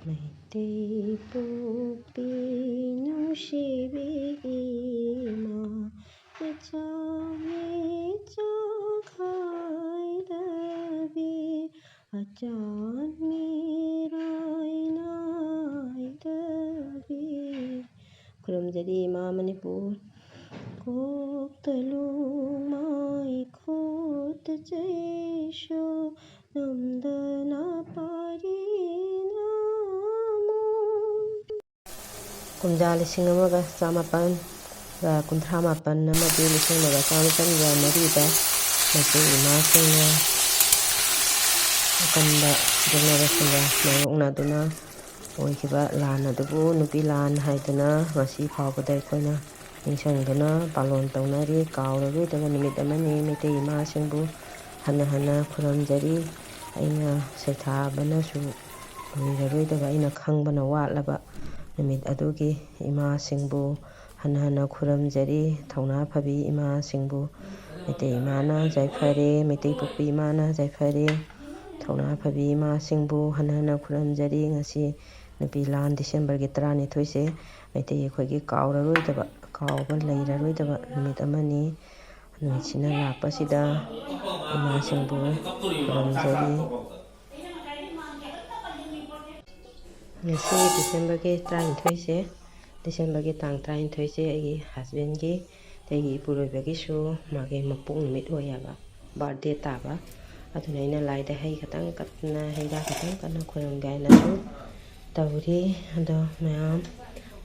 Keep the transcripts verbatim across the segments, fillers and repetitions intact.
ꯃꯩꯇꯩ ꯄꯣꯛꯄꯤ ꯅꯨꯡꯁꯤꯕꯤ ꯏꯃꯥ, ꯏꯆꯥ ꯃꯤꯆꯥ ꯈꯥꯏꯗꯕꯤ, ꯑꯆꯥꯟ ꯃꯤꯔꯥꯏ ꯅꯥꯏꯗꯕꯤ꯫ ꯈꯨꯔꯨꯝꯖꯔꯤ ꯏꯃꯥ ꯃꯅꯤꯄꯨꯔ꯫ ꯀꯣꯛꯇ ꯂꯨꯃꯥꯏ ꯈꯨꯠꯇ ꯆꯩꯁꯨ ꯅꯝꯗꯅ ꯄꯥꯔꯤ ꯅꯃꯣ꯫ ꯀꯨꯝꯖꯥ ꯂꯤꯁꯤꯡ ꯑꯃꯒ ꯆꯥꯃꯥꯄꯟꯒ ꯀꯨꯟꯊ꯭ꯔꯥ ꯃꯥꯄꯟ ꯑꯃꯗꯤ ꯂꯤꯁꯤꯡ ꯑꯃꯒ ꯆꯥꯃꯥꯄꯟꯒ ꯃꯔꯤꯗ ꯃꯩꯇꯩ ꯏꯃꯥꯁꯤꯡꯅ ꯑꯀꯟꯕ ꯌꯦꯛꯅꯕꯁꯤꯡꯒ ꯃꯥꯌꯣꯛꯅꯗꯨꯅ ꯑꯣꯏꯈꯤꯕ ꯂꯥꯟ ꯑꯗꯨꯕꯨ ꯅꯨꯄꯤ ꯂꯥꯟ ꯍꯥꯏꯗꯨꯅ ꯉꯁꯤ ꯐꯥꯎꯕꯗ ꯑꯩꯈꯣꯏꯅ ꯅꯤꯡꯁꯤꯡꯗꯨꯅ ꯄꯥꯂꯣꯟ ꯇꯧꯅꯔꯤ꯫ ꯀꯥꯎꯔꯔꯣꯏꯗꯕ ꯅꯨꯃꯤꯠ ꯑꯃꯅꯤ꯫ ꯃꯩꯇꯩ ꯏꯃꯥꯁꯤꯡꯕꯨ ꯍꯟꯅ ꯍꯟꯅ ꯈꯨꯔꯨꯝꯖꯔꯤ꯫ ꯑꯩꯅ ꯁꯩꯊꯥꯕꯅꯁꯨ ꯂꯣꯏꯔꯔꯣꯏꯗꯕ, ꯑꯩꯅ ꯈꯪꯕꯅ ꯋꯥꯠꯂꯕ ꯅꯨꯃꯤꯠ ꯑꯗꯨꯒꯤ ꯏꯃꯥꯁꯤꯡꯕꯨ ꯍꯟꯅ ꯍꯟꯅ ꯈꯨꯔꯨꯝꯖꯔꯤ꯫ ꯊꯧꯅꯥ ꯐꯕꯤ ꯏꯃꯥꯁꯤꯡꯕꯨ ꯃꯩꯇꯩ ꯏꯃꯥꯅ ꯌꯥꯏꯐꯔꯦ, ꯃꯩꯇꯩ ꯄꯣꯛꯄꯤ ꯏꯃꯥꯅ ꯌꯥꯏꯐꯔꯦ꯫ ꯊꯧꯅꯥ ꯐꯕꯤ ꯏꯃꯥꯁꯤꯡꯕꯨ ꯍꯟꯅ ꯍꯟꯅ ꯈꯨꯔꯨꯝꯖꯔꯤ꯫ ꯉꯁꯤ ꯅꯨꯄꯤ ꯂꯥꯟ ꯗꯤꯁꯦꯝꯕꯔꯒꯤ ꯇꯔꯥꯅꯤꯊꯣꯏꯁꯦ ꯃꯩꯇꯩ ꯑꯩꯈꯣꯏꯒꯤ ꯀꯥꯎꯔꯔꯣꯏꯗꯕ, ꯀꯥꯎꯕ ꯂꯩꯔꯔꯣꯏꯗꯕ ꯅꯨꯃꯤꯠ ꯑꯃꯅꯤ꯫ ꯅꯨꯃꯤꯠꯁꯤꯅ ꯂꯥꯛꯄꯁꯤꯗ ꯏꯃꯥꯁꯤꯡꯕꯨ ꯈꯨꯔꯨꯝꯖꯔꯤ꯫ ꯉꯁꯤ ꯗꯤꯁꯦꯝꯕꯔꯒꯤ ꯇꯔꯥꯅꯤꯊꯣꯏꯁꯦ, ꯗꯤꯁꯦꯝꯕꯔꯒꯤ ꯇꯥꯡ ꯇꯔꯥꯅꯤꯊꯣꯏꯁꯦ ꯑꯩꯒꯤ ꯍꯁꯕꯦꯟꯒꯤ, ꯑꯩꯒꯤ ꯏꯄꯨꯔꯣꯏꯕꯒꯤꯁꯨ ꯃꯥꯒꯤ ꯃꯄꯣꯛ ꯅꯨꯃꯤꯠ ꯑꯣꯏꯌꯦꯕ, ꯕꯥꯔꯗꯦ ꯇꯥꯕ꯫ ꯑꯗꯨꯅ ꯑꯩꯅ ꯂꯥꯏꯗ ꯍꯩ ꯈꯇꯪ ꯀꯠꯇꯅ, ꯍꯩ ꯔꯥ ꯈꯇꯪ ꯀꯠꯅ ꯈꯨꯔꯨꯝꯒꯦ ꯍꯥꯏꯅꯁꯨ ꯇꯧꯔꯤ꯫ ꯑꯗꯣ ꯃꯌꯥꯝ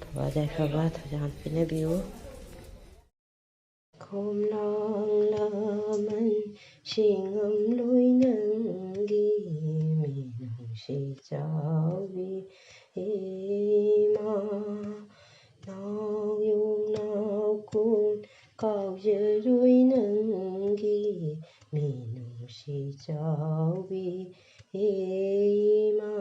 ꯐꯕ ꯌꯥꯏꯐꯕ ꯊꯧꯖꯥꯜ ꯄꯤꯅꯕꯤꯌꯨ꯫ ꯈꯣꯝꯂꯥꯡ ꯂꯃꯟ ꯁꯤꯡꯉꯝꯂꯣꯏ ꯅꯪꯒꯤ ꯃꯤꯅꯨꯡꯁꯤ ꯆꯥꯎꯕꯤ ꯏꯃꯥ꯫ ꯅꯥꯎ ꯌꯣꯡ ꯅꯥꯎ ꯀꯨꯟ ꯀꯥꯎꯖꯔꯣꯏ ꯅꯪꯒꯤ ꯃꯤꯅꯨꯡꯁꯤ ꯆꯥꯎꯕꯤ ꯏꯃꯥ꯫